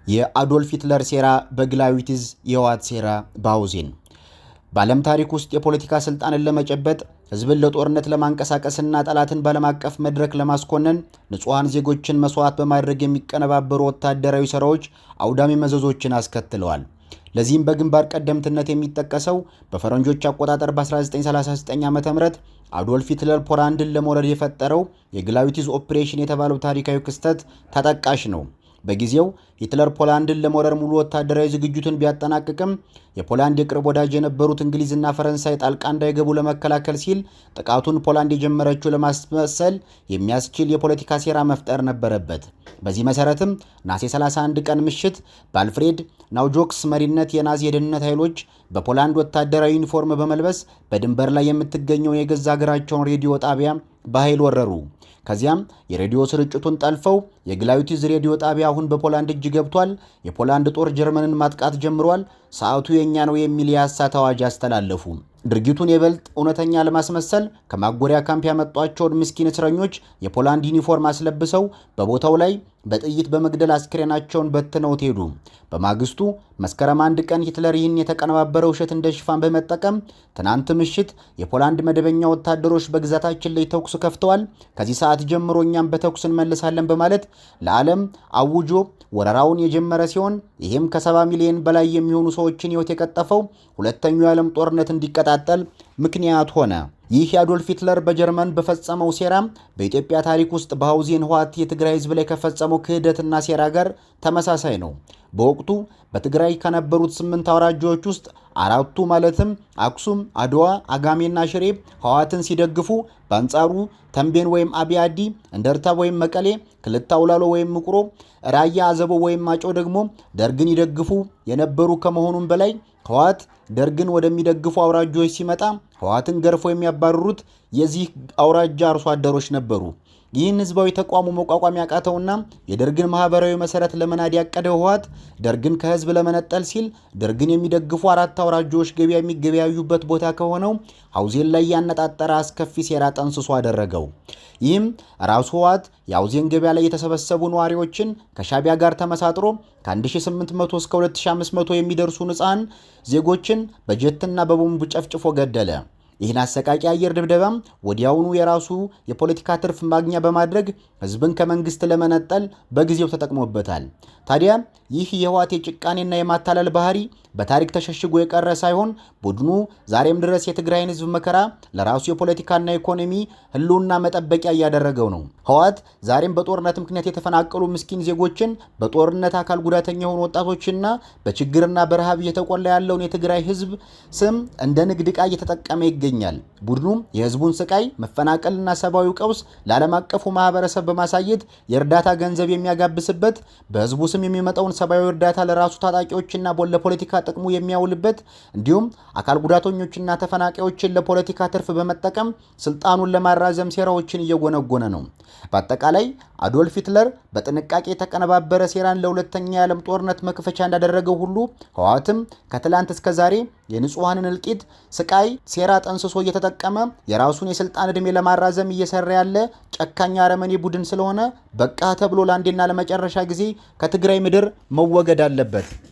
የአዶልፍ ሂትለር ሴራ በግላዊትዝ፣ የህወሓት ሴራ በሐውዜን። በዓለም ታሪክ ውስጥ የፖለቲካ ስልጣንን ለመጨበጥ፣ ህዝብን ለጦርነት ለማንቀሳቀስና ጠላትን በዓለም አቀፍ መድረክ ለማስኮነን ንጹሐን ዜጎችን መስዋዕት በማድረግ የሚቀነባበሩ ወታደራዊ ሴራዎች አውዳሚ መዘዞችን አስከትለዋል። ለዚህም በግንባር ቀደምትነት የሚጠቀሰው በፈረንጆች አቆጣጠር በ1939 ዓ ም አዶልፍ ሂትለር ፖላንድን ለመውረር የፈጠረው የግላዊቲዝ ኦፕሬሽን የተባለው ታሪካዊ ክስተት ተጠቃሽ ነው። በጊዜው ሂትለር ፖላንድን ለመውረር ሙሉ ወታደራዊ ዝግጅቱን ቢያጠናቅቅም የፖላንድ የቅርብ ወዳጅ የነበሩት እንግሊዝና ፈረንሳይ ጣልቃ እንዳይገቡ ለመከላከል ሲል ጥቃቱን ፖላንድ የጀመረችው ለማስመሰል የሚያስችል የፖለቲካ ሴራ መፍጠር ነበረበት። በዚህ መሰረትም ነሐሴ 31 ቀን ምሽት በአልፍሬድ ናውጆክስ መሪነት የናዚ የደህንነት ኃይሎች በፖላንድ ወታደራዊ ዩኒፎርም በመልበስ በድንበር ላይ የምትገኘውን የገዛ ሀገራቸውን ሬዲዮ ጣቢያ በኃይል ወረሩ። ከዚያም የሬዲዮ ስርጭቱን ጠልፈው የግላዊቲዝ ሬዲዮ ጣቢያ አሁን በፖላንድ እጅ ገብቷል፣ የፖላንድ ጦር ጀርመንን ማጥቃት ጀምሯል፣ ሰዓቱ የእኛ ነው የሚል የሐሰት አዋጅ አስተላለፉ። ድርጊቱን ይበልጥ እውነተኛ ለማስመሰል ከማጎሪያ ካምፕ ያመጧቸውን ምስኪን እስረኞች የፖላንድ ዩኒፎርም አስለብሰው በቦታው ላይ በጥይት በመግደል አስክሬናቸውን በትነውት ሄዱ። በማግስቱ መስከረም 1 ቀን ሂትለር ይህን የተቀነባበረ ውሸት እንደ ሽፋን በመጠቀም ትናንት ምሽት የፖላንድ መደበኛ ወታደሮች በግዛታችን ላይ ተኩስ ከፍተዋል፣ ከዚህ ሰዓት ጀምሮ እኛም በተኩስ እንመልሳለን በማለት ለዓለም አውጆ ወረራውን የጀመረ ሲሆን ይህም ከ70 ሚሊዮን በላይ የሚሆኑ ሰዎችን ሕይወት የቀጠፈው ሁለተኛው የዓለም ጦርነት እንዲቀጣጠል ምክንያት ሆነ። ይህ የአዶልፍ ሂትለር በጀርመን በፈጸመው ሴራ በኢትዮጵያ ታሪክ ውስጥ በሐውዜን ህወሓት የትግራይ ህዝብ ላይ ከፈጸመው ክህደትና ሴራ ጋር ተመሳሳይ ነው። በወቅቱ በትግራይ ከነበሩት 8 አውራጃዎች ውስጥ 4ቱ ማለትም አክሱም፣ አድዋ፣ አጋሜና ሽሬ ህወሓትን ሲደግፉ፣ በአንጻሩ ተንቤን ወይም አብያዲ፣ እንደርታ ወይም መቀሌ፣ ክልተ አውላሎ ወይም ምቁሮ፣ ራያ አዘቦ ወይም ማጮ ደግሞ ደርግን ይደግፉ የነበሩ ከመሆኑም በላይ ህወሓት ደርግን ወደሚደግፉ አውራጃዎች ሲመጣ ህወሓትን ገርፎ የሚያባርሩት የዚህ አውራጃ አርሶ አደሮች ነበሩ። ይህን ህዝባዊ ተቋሙ መቋቋም ያቃተውና የደርግን ማህበራዊ መሰረት ለመናድ ያቀደው ህወሓት ደርግን ከህዝብ ለመነጠል ሲል ደርግን የሚደግፉ 4 አውራጃዎች ገበያ የሚገበያዩበት ቦታ ከሆነው ሐውዜን ላይ ያነጣጠረ አስከፊ ሴራ ጠንስሶ አደረገው። ይህም ራሱ ህወሓት የሐውዜን ገበያ ላይ የተሰበሰቡ ነዋሪዎችን ከሻቢያ ጋር ተመሳጥሮ ከ1800 እስከ 2500 የሚደርሱ ንጹሃን ዜጎችን በጀትና በቦምብ ጨፍጭፎ ገደለ። ይህን አሰቃቂ አየር ድብደባም ወዲያውኑ የራሱ የፖለቲካ ትርፍ ማግኛ በማድረግ ህዝብን ከመንግስት ለመነጠል በጊዜው ተጠቅሞበታል። ታዲያ ይህ የህወሓት የጭቃኔና የማታለል ባህሪ በታሪክ ተሸሽጎ የቀረ ሳይሆን ቡድኑ ዛሬም ድረስ የትግራይን ህዝብ መከራ ለራሱ የፖለቲካና ኢኮኖሚ ህልውና መጠበቂያ እያደረገው ነው። ህወሓት ዛሬም በጦርነት ምክንያት የተፈናቀሉ ምስኪን ዜጎችን፣ በጦርነት አካል ጉዳተኛ የሆኑ ወጣቶችና በችግርና በረሃብ እየተቆላ ያለውን የትግራይ ህዝብ ስም እንደ ንግድ ዕቃ እየተጠቀመ ይገኛል። ቡድኑ የህዝቡን ስቃይ፣ መፈናቀልና ሰብአዊ ቀውስ ለዓለም አቀፉ ማህበረሰብ በማሳየት የእርዳታ ገንዘብ የሚያጋብስበት፣ በህዝቡ ስም የሚመጣውን ሰብአዊ እርዳታ ለራሱ ታጣቂዎችና ለፖለቲካ ጥቅሙ የሚያውልበት፣ እንዲሁም አካል ጉዳተኞችና ተፈናቃዮችን ለፖለቲካ ትርፍ በመጠቀም ስልጣኑን ለማራዘም ሴራዎችን እየጎነጎነ ነው። በአጠቃላይ አዶልፍ ሂትለር በጥንቃቄ የተቀነባበረ ሴራን ለሁለተኛ የዓለም ጦርነት መክፈቻ እንዳደረገው ሁሉ ህወሓትም ከትላንት እስከ ዛሬ የንጹሐንን እልቂት፣ ስቃይ፣ ሴራ ጠንስሶ እየተጠቀመ የራሱን የስልጣን ዕድሜ ለማራዘም እየሰራ ያለ ጨካኝ አረመኔ ቡድን ስለሆነ በቃ ተብሎ ለአንዴና ለመጨረሻ ጊዜ ከትግራይ ምድር መወገድ አለበት።